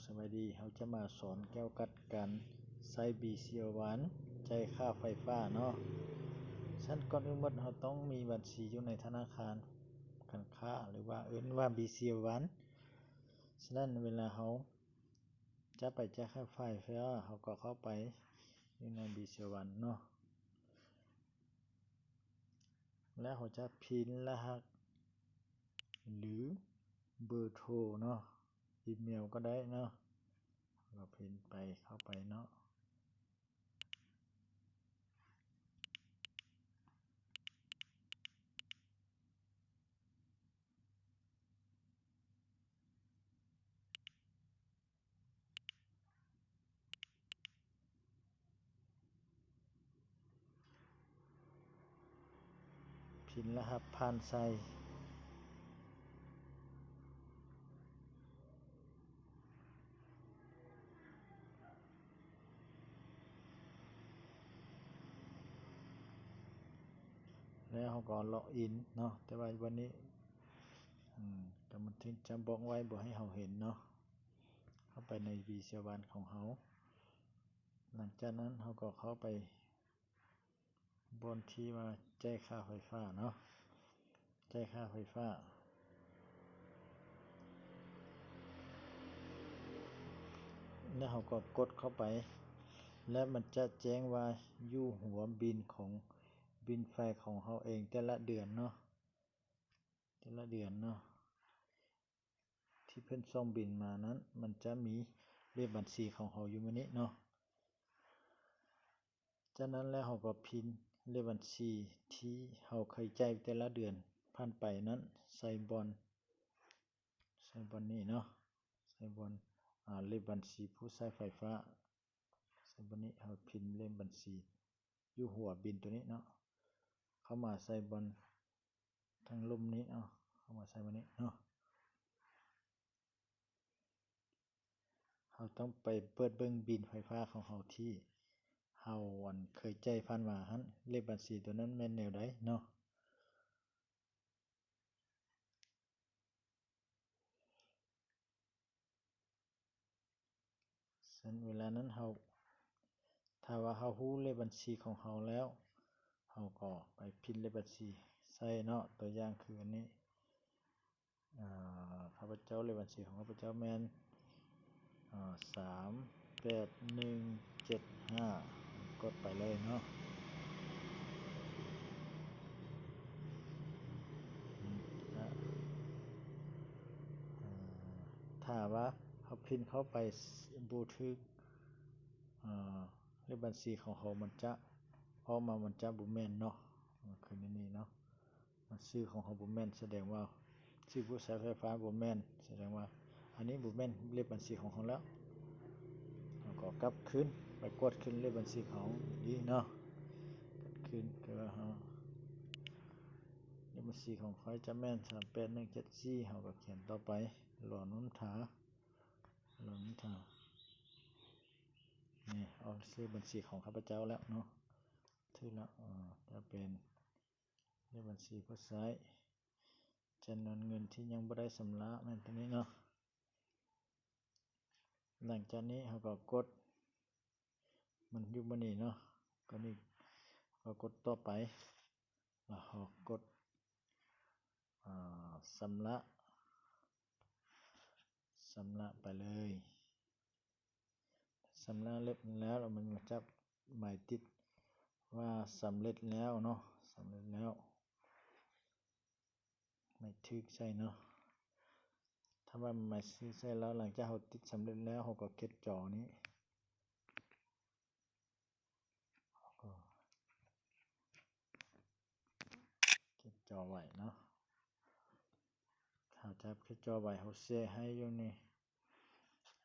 ສະບາຍດີ, ເຮົາຈະມາສອນກ່ຽວກັບການໃຊ້ BCL One ຈ່າຍຄ່າໄຟຟ້າເນາະ. ຊັ້ນກ່ອນອື່ນໝົດ ເຮົາຕ້ອງມີບັນຊີຢູ່ໃນທະນາຄານການຄ້າ ຫຼືວ່າເອີ້ນວ່າ BCL One. ສະນັ້ນເວລາເຮົາຈະໄປຈ່າຍຄ່າໄຟຟ້າ ເຮົາກໍເຂົ້າໄປຢູ່ໃນ BCL One ເນາະ. ແລ້ວເຮົາຈະພິມລະຫັດ ຫຼື ເບີໂທເນາະ, ອີເມວກໍໄດ້ເນາະ, ເຮົາພິມໄປ ເຂົ້າໄປເນາະ. ພິມລະຫັດຜ່ານໃສ່ ແລ້ວເຮົາກໍລັອກອິນເນາະ, ແຕ່ວ່າວັນນີ້ ອາ ກຳມະທິກຈະບລັອກໄວ້ ບໍ່ໃຫ້ເຮົາເຫັນເນາະ. ເຂົ້າໄປໃນ BCL One ຂອງເຮົາ. ຫຼັງຈາກນັ້ນເຮົາກໍເຂົ້າໄປບ່ອນທີ່ວ່າຈ່າຍຄ່າໄຟຟ້າເນາະ, ຈ່າຍຄ່າໄຟຟ້າ ແລ້ວເຮົາກໍກົດເຂົ້າໄປ ແລ້ວມັນຈະແຈ້ງວ່າຢູ່ຫົວບິນຂອງ ບິນໄຟຂອງເຮົາເອງແຕ່ລະເດືອນເນາະ, ແຕ່ລະເດືອນເນາະ. ທີ່ເພິ່ນສົ່ງບິນມານັ້ນ ມັນຈະມີເລກບັນຊີຂອງເຮົາຢູ່ມື້ນີ້ເນາະ. ຈາກນັ້ນແລ້ວເຮົາກໍພິມເລກບັນຊີທີ່ເຮົາເຄີຍຈ່າຍແຕ່ລະເດືອນຜ່ານໄປນັ້ນໃສ່ບ່ອນ ໃສ່ບ່ອນນີ້ເນາະ, ໃສ່ບ່ອນ ອາ ເລກບັນຊີຜູ້ໃຊ້ໄຟຟ້າ. ໃສ່ບ່ອນນີ້ ເຮົາພິມເລກບັນຊີຢູ່ຫົວບິນໂຕນີ້ເນາະ, ເຂົ້າມາໃສ່ບ່ອນທາງລຸ່ມນີ້ເນາະ, ເຂົ້າມາໃສ່ບ່ອນນີ້ເນາະ. ເຮົາຕ້ອງໄປເປີດເບິ່ງບິນໄຟຟ້າຂອງເຮົາທີ່ເຮົາ ອັນ ເຄີຍຈ່າຍຜ່ານມາຫັ້ນ, ເລກບັນຊີໂຕນັ້ນແມ່ນແນວໃດເນາະ. ເຊັ່ນເວລານັ້ນເຮົາ ຖ້າວ່າເຮົາຮູ້ເລກບັນຊີຂອງເຮົາແລ້ວ ເຮົາກໍໄປພິມເລກບັນຊີໃສ່ເນາະ. ຕົວຢ່າງຄືອັນນີ້ ອາ ຂ້າພະເຈົ້າ ເລກບັນຊີຂອງຂ້າພະເຈົ້າແມ່ນ ອາ ສາມແປດໜຶ່ງເຈັດຫ້າ ກົດໄປເລີຍເນາະ. ອາ ຖ້າວ່າເຮົາພິມເຂົ້າໄປບໍ່ຖືກ ອາ ເລກບັນຊີຂອງເຮົາມັນຈະອອກມາ ມັນຈະບໍ່ແມ່ນເນາະ, ຄືໃນນີ້ເນາະ. ຊື່ຂອງເຮົາບໍ່ແມ່ນ ສະແດງວ່າຊື່ຜູ້ໃຊ້ໄຟຟ້າບໍ່ແມ່ນ, ສະແດງວ່າອັນນີ້ບໍ່ແມ່ນເລກບັນຊີຂອງເຮົາແລ້ວ. ເຮົາກໍກັບຄືນໄປກວດຄືນເລກບັນຊີຂອງເຮົາອີກເນາະ, ກັບຄືນຄືວ່າເຮົາ ເລກບັນຊີຂອງຂ້ອຍຈະແມ່ນສາມແປດໜຶ່ງເຈັດສີ່ ເຮົາກໍຂຽນຕໍ່ໄປ ລໍນຳທ່າ ລໍນຳທ່າ. ນີ້ ອອກຊື່ບັນຊີຂອງຂ້າພະເຈົ້າແລ້ວເນາະ, ຖືກແລ້ວ. ເອີ ຈະເປັນ ເລກບັນຊີຜູ້ໃຊ້ ຈຳນວນເງິນທີ່ຍັງບໍ່ໄດ້ຊຳລະ ແມ່ນຕົວນີ້ເນາະ. ຫຼັງຈາກນີ້ເຮົາກໍກົດ ມັນຢູ່ບ່ອນນີ້ເນາະ, ກໍນີ້ ກໍກົດຕໍ່ໄປ ແລ້ວເຮົາກົດ ອາ ຊຳລະ ຊຳລະໄປເລີຍ. ຊຳລະເລັບແລ້ວ ແລ້ວມັນຈະໝາຍຕິດວ່າສຳເລັດແລ້ວເນາະ, ສຳເລັດແລ້ວ ໝາຍຖືກໃສ່ເນາະ. ຖ້າວ່າໝາຍຖືກໃສ່ແລ້ວ ຫຼັງຈາກເຮົາຕິດສຳເລັດແລ້ວ ເຮົາກໍແຄັບຈໍນີ້ ກໍແຄັບຈໍໄວ້ເນາະ. ເຮົາຈັບແຄັບຈໍໄວ້ ເຮົາແຊໃຫ້ຢູ່ນີ້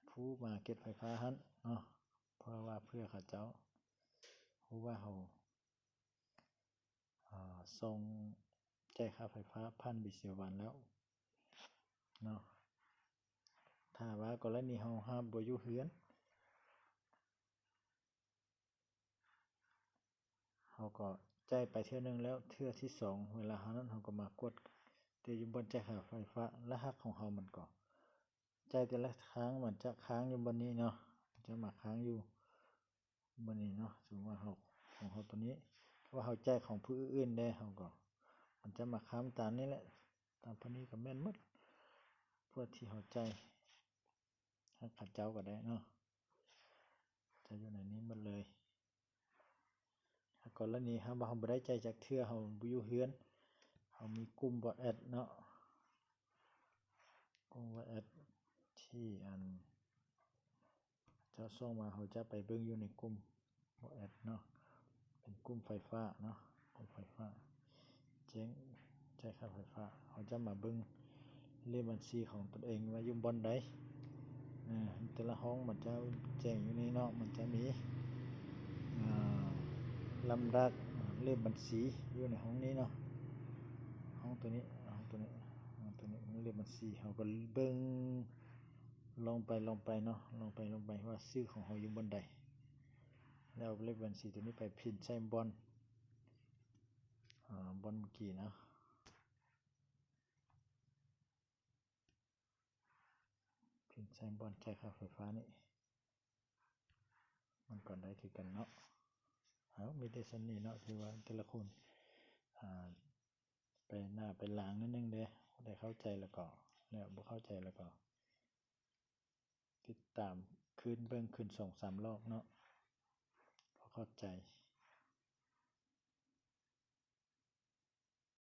ຜູ້ມາເກັບໄຟຟ້າຫັ້ນເນາະ, ເພື່ອວ່າ ເພື່ອເຂົາເຈົ້າຮູ້ວ່າເຮົາ ອາ ສົ່ງຈ່າຍຄ່າໄຟຟ້າຜ່ານ BCL One ແລ້ວເນາະ. ຖ້າວ່າກໍລະນີເຮົາຫາກບໍ່ຢູ່ເຮືອນ ເຮົາກໍຈ່າຍໄປເທື່ອໜຶ່ງແລ້ວ ເທື່ອທີສອງ ເວລາເຮົານັ້ນ ເຮົາກໍມາກວດແຕ່ຢູ່ບ່ອນຈ່າຍຄ່າໄຟຟ້າ ລະຫັດຂອງເຮົາມັນກໍ ຈ່າຍແຕ່ລະຄັ້ງ ມັນຈະຄ້າງຢູ່ບ່ອນນີ້ເນາະ ມັນຈະມາຄ້າງຢູ່ບ່ອນນີ້ເນາະ. ສົມມຸດວ່າເຮົາ ຂອງເຮົາໂຕນີ້ ຖ້າວ່າເຮົາຈ່າຍຂອງຜູ້ອື່ນເດ້ ເຮົາກໍ ມັນຈະມາຄ້າງຕາມນີ້ແຫຼະ ຕາມພວກນີ້ກໍແມ່ນໝົດ ພວກທີ່ເຮົາຈ່າຍໃຫ້ເຂົາເຈົ້າກໍໄດ້ເນາະ ຈະຢູ່ໃນນີ້ໝົດເລີຍ. ຖ້າກໍລະນີເຮົາ ເຮົາບໍ່ໄດ້ຈ່າຍຈັກເທື່ອ ເຮົາບໍ່ຢູ່ເຮືອນ ເຮົາມີກຸ່ມ WhatsApp ເນາະ ກຸ່ມ WhatsApp ທີ່ອັນ ເຈົ້າສົ່ງມາ ເຮົາຈະໄປເບິ່ງຢູ່ໃນກຸ່ມ WhatsApp ເນາະ ເປັນກຸ່ມໄຟຟ້າເນາະ ກຸ່ມໄຟຟ້າ ແຈ້ງ ຈ່າຍຄ່າໄຟຟ້າ ເຮົາຈະມາເບິ່ງເລກບັນຊີຂອງຕົນເອງວ່າຢູ່ບ່ອນໃດ. ເອີ ແຕ່ລະຫ້ອງມັນຈະແຈ້ງຢູ່ນີ້ເນາະ ມັນຈະມີ ເອີ ລຳດັບເລກບັນຊີຢູ່ໃນຫ້ອງນີ້ເນາະ ຫ້ອງໂຕນີ້ ຫ້ອງໂຕນີ້ ຫ້ອງໂຕນີ້ ເລກບັນຊີ ເຮົາກໍເບິ່ງລ່ອງໄປ ລ່ອງໄປເນາະ ລ່ອງໄປ ລ່ອງໄປວ່າຊື່ຂອງເຮົາຢູ່ບ່ອນໃດ ແລ້ວເອົາເລກບັນຊີໂຕນີ້ໄປພິມໃສ່ບ່ອນ ອາ ບ່ອນເມື່ອກີ້ເນາະ ພິມໃສ່ບ່ອນຈ່າຍຄ່າໄຟຟ້ານີ້ ມັນກໍໄດ້ຄືກັນເນາະ. ເອົາ ມີແຕ່ສ່ຳນີ້ເນາະ ຖືວ່າແຕ່ລະຄົນ ອາ ໄປໜ້າໄປຫຼັງໜ້ອຍໜຶ່ງເດ້ ໄດ້ເຂົ້າໃຈແລ້ວກໍ ແລ້ວບໍ່ເຂົ້າໃຈແລ້ວກໍ ຕິດຕາມຄືນເບິ່ງຄືນສອງສາມລອບເນາະ. ຂໍຂອບໃຈ.